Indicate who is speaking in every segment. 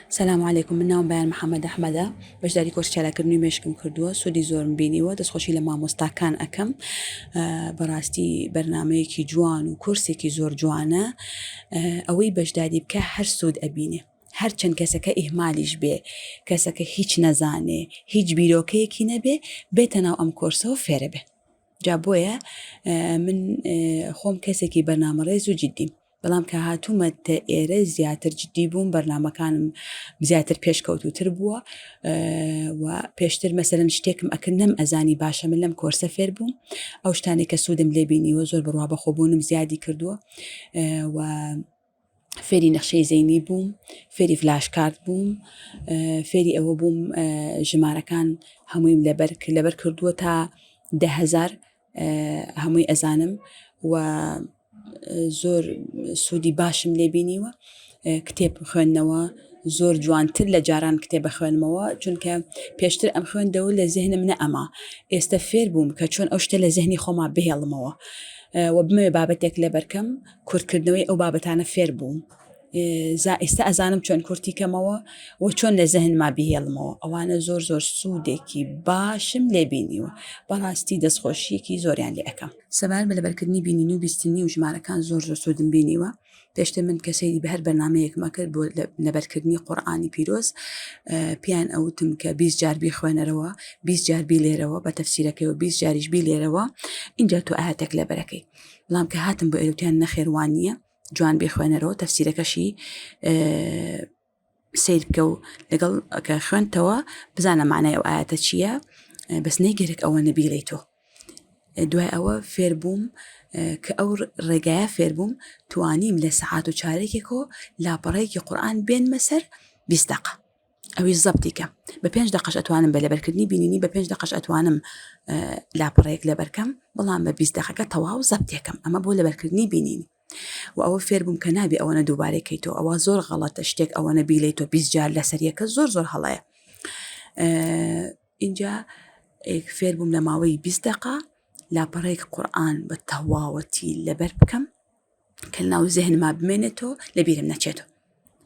Speaker 1: سلام علیکم من ناوم بەیان محمد احمدە بەشداری کۆرسی چالاککردنی مێشکم کردووە سوودی زۆرم بینیوە دەستخۆشی لە مامۆستاکان ئەکەم بەڕاستی بەرنمەیەکی جوان و کورسێکی زۆر جوانە ئەوەی بەشداری بکە هەر سوود ئەبینێ هەرچەند کەسەکە ئیهمالیش بێ کەسەکە هیچ نەزانێ هیچ بیرۆکەیەکی نەبێ بێتە ناو ئەم کۆرسەوە فێرە بێ جا بۆیە من خۆم کەسێکی بەرنامەڕێز و جدیم بەڵام کە هاتوومەتە ئێرە زیاتر جدی بووم بەرنامەکانم زیاتر پێشکەوتوتر بووە و پێشتر مەسەرەن شتێکم ئەکرد نەم ئەزانی باشە من لەم کۆرسە فێر بووم ئەو شتانێک کە سوودم لێ بینیوە زۆر بڕوا بەخۆبوونم زیادی کردووە و فێری نەخشەی زەینی بووم فێری فلاش کارت بووم فێری ئەوە بووم ژمارەکان هەموویم لەبەر لەبەر کردووە تا دههزار هەمووی ئەزانم و زۆر سوودی باشم لێ بینیوە کتێب خوێندنەوە زۆر جوانتر لە جاران کتێبە خوێنمەوە چونکە پێشتر ئەم خوێندەوە لە زیهنم نەئەما ئێستا فێر بووم کە چۆن ئەو شتە لە زیهنی خۆما بهێڵمەوە و بمەوێ بابەتێک لەبەرکەم کورتکردنەوەی ئەو بابەتانە فێر بووم زا ئێستا ئەزانم چۆن کورتی کەمەوە و چۆن لە زەهنما بهێڵمەوە ئەوانە زۆر زۆر سوودێکی باشم لێ بینیوە بەڕاستی دەستخۆشیەکی زۆریان لێ ئەەکەم سەبارەت بە لەبەرکردنی بینین و بیستنی و ژمارەکان زۆر زۆر سوودم بینیوە پێشتر من کە سەیری بە هەر بەرنمەیەکمە کرد بۆ لەبەرکردنی قورئانی پیرۆز پێیان ئەوتم کە 20 جار بیخوێنەرەوە 20 جار بیلێرەوە بە تەفسیرەکەی و 20 جاریش بیلێرەوە اینجا تۆ ئاەتێک لەبەرەکەی بەڵام کە هاتم بۆ ئێرە وتیان نەخێر وانییە جوان بیخوێنەرەوە تەفسیرەکەشی سیر بکە و لەگەڵ کە خوێندتەوە بزانە معنای ئەو ئاەتە چییە بەس نەیگەرێک ئەوە نەبیڵی تۆ دوای ئەوە فێر بووم کە ئەو ڕێگایە فێر بووم توانیم لە سەعات و چارێکێکەوە لاپەڕەیەکی قورآن بێنمە سەر 20 دقە ئەویش زەبتی کەم بە پێنج دەقەش ئەتوانم بە لەبەرکردنی بینینی بە پێنج دەقەش ئەتوانم لاپەڕەیەک لەبەرکەم بەڵام بە 20 دەقەکە تەواو زەبتێکەم ئەمە بۆ لەبەرکردنی بینینی و ئەوە فێر بووم کە نابێ ئەوەنە دووبارەی کەیتەوە ئەوە زۆر غەڵەتە شتێک ئەوەنە بیلەی تۆ 20 جار لەسەر یەکە زۆر زۆر هەڵەیە اینجا فێر بووم لە ماوەی 20 دقە لاپەڕێک قورآن بە تەواوەتی لەبەر بکەم کە ناو زێهنما بمێنێتەوە لە بیرم نەچێتەوە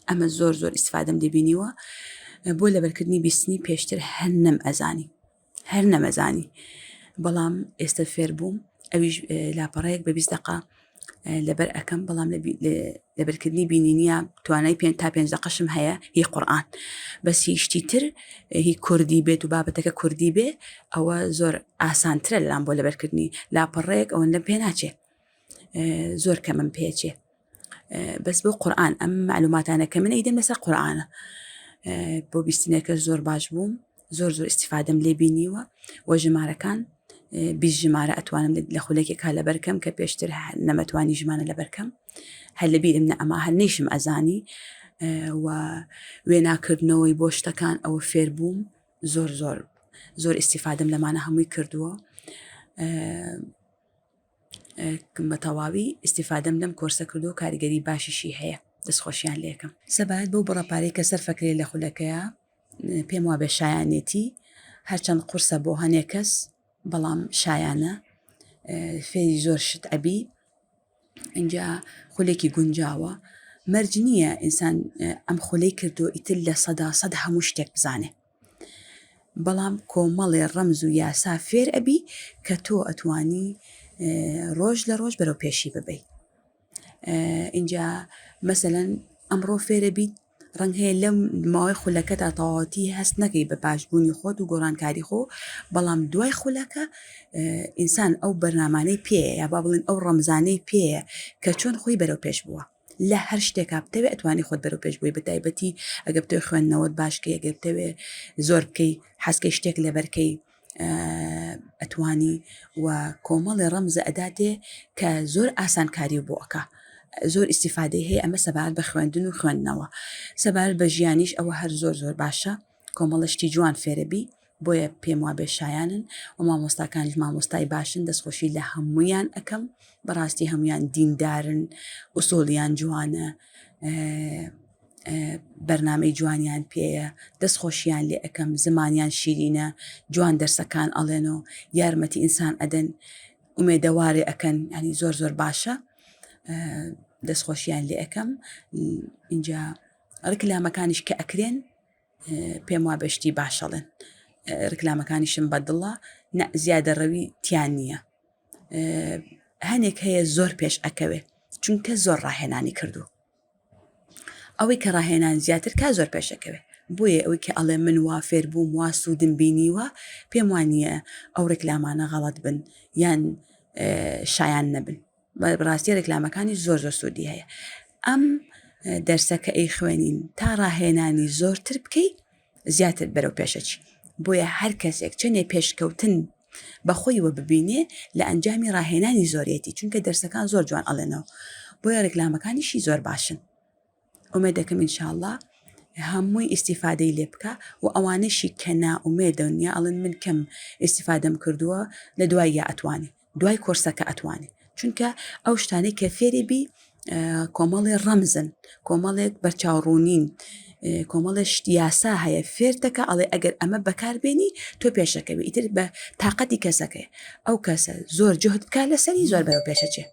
Speaker 1: ئەمە زۆر زۆر ئیسفادەم دەبینیوە بۆ لەبەرکردنی بیستنی پێشتر هەر نەم ئەزانی هەر نەمەزانی بەڵام ئێستا فێر بووم ئەویش لاپەڕەیەک بە 20 دقە لەبەر ئەەکەم بەڵام لەبەرکردنی بینینە توانای پێ تا پێنج دقەشم هەیە هی قورآن بەس هی شتی تر هی کوردی بێت و بابەتەکە کوردی بێ ئەوە زۆر ئاسانترە لەلام بۆ لەبەرکردنی لاپەڕەیەک ئەوەندەم پێ ناچێ زۆر کەمم پێچێ بەس بۆ قورآن ئەم معلوماتانە کە من ئەیدەم لەسەر قورآانە بۆ بیستنەکە زۆر باش بووم زۆر زۆر ئیسیفادەم لێ بینیوە و ژمارەکان 20 ژمارە ئەتوانم لە خولێکێکا لەبەرکەم کە پێشتر نەمەتوانی ژمانە لەبەرکەم هەر لە بیرم نە ئەما هەر نەیشم ئەزانی و وێناکردنەوەی بۆ شتەکان ئەوە فێر بووم زۆر زۆر زۆر ئیسیفادەم لەمانە هەمووی کردووە بە تەواوی ئیستیفادەم لەم کۆرسە کردو کاریگەری باشیشی هەیە دەستخۆشیان لێکەم. سەبارەت بەو بڕە پارەی کە سەرفەکرێ لە خولەکەیا پێم وابێ شایانێتی هەرچەند قورسە بۆ هەنێ کەس بەڵام شایانە فێری زۆر شت ئەبی ئینجا خولێکی گونجاوە مەرج نییە ئینسان ئەم خولەی کردو ئیتر 100% هەموو شتێک بزانێ بەڵام کۆمەڵێ ڕەمز و یاسا فێر ئەبی کە تۆ ئەتوانی ڕۆژ لە ڕۆژ بەرەو پێشی ببەی ئینجا مەسەەن ئەمڕۆ فێرە بیت ڕنگ هەیە لەم ماوەی خولەکەدا تەواوەتی هەست نەکەی بە باشبوونی خۆت و گۆڕانکاری خۆ بەڵام دوای خولەکە ئینسان ئەو بەرنمانەی پێ یا با بڵێن ئەو ڕەمزانەی پێیە کە چۆن خۆی بەرەو پێش بووە لە هەر شتێکا بتەوێ ئەتوانی خۆت بەرەو پێش بووی بەتایبەتی ئەگە بتەوێ خوێندنەوەت باشکەی ئەگەر بتەوێ زۆر بکەی حەزکەی شتێک لەبەرکەی ئەتوانی و کۆمەڵێ ڕەمزە ئەداتێ کە زۆر ئاسانکاری بۆ ئەکا زۆر ئیسیفادەی هەیە ئەمە سەبارەت بە خوێندن و خوێندنەوە سەبارەت بە ژیانیش ئەوە هەر زۆر زۆر باشە کۆمەڵە شتی جوان فێرەبی بۆیە پێم وابێ شایانن و مامۆستاکانیش مامۆستای باشن دەستخۆشی لە هەمویان ئەەکەم بەڕاستی هەمویان دیندارن ئوسۆلیان جوانە بەرنمەی جوانیان پێیە دەست خۆشیان لێ ئەەکەم زمانیان شیرینە جوان دەرسەکان ئەڵێن و یارمەتی ئینسان ئەدەن ئومێدەوارێ ئەەکەن ینی زۆر زۆر باشە دەستخۆشیان لێ ئەەکەم اینجا. ڕیکلامەکانیش کە ئەکرێن پێم وابێ شتی باشەڵێن ڕیکلامەکانیشم بەدڵە نە زیادە ڕەوی تیان نییە هەنێک هەیە زۆر پێش ئەکەوێ چونکە زۆر ڕاهێنانی کردو ئەوەی کە ڕاهێنان زیاتر کا زۆر پێشەکەوێ بۆیە ئەوەی کە ئەڵێ من وا فێر بووم وا سوودم بینیوە پێم وانە ئەو ڕێکلامانە غەڵەت بن یان شایان نەبن بەڕاستی ڕێکلامەکانی زۆر زۆر سوودی هەیە ئەم دەرسە کە ئەی خوێنین تا ڕاهێنانی زۆرتر بکەی زیاتر بەرەو پێشەچی بۆیە هەر کەسێک چەندێ پێشکەوتن بەخۆیوە ببینێ لە ئەنجامی ڕاهێنانی زۆرێتی چونکە دەرسەکان زۆر جوان ئەڵێنەوە بۆیە ڕێکلامەکانیشی زۆر باشن ئومێد دەکەم ئینشاءاللە هەمووی ئیسیفادەی لێ بکە و ئەوانەشی کە نائومێدن یا ئەڵێن من کەم ئیسیفادەم کردووە لە دوای یا ئەتوانێ دوای کۆرسەکە ئەتوانێ چونکە ئەو شتانەی کە فێری بی کۆمەڵێ ڕەمزن کۆمەڵێک بەرچاوڕوونین کۆمەڵێ شت یاسا هەیە فێرتەکە ئەڵێ ئەگەر ئەمە بەکاربێنی تۆ پێشەکەوی ئیتر بە تااقەتی کەسەکەی ئەو کەسە زۆر جهد بکە لەسەری زۆر بەرەو پێشەچێ.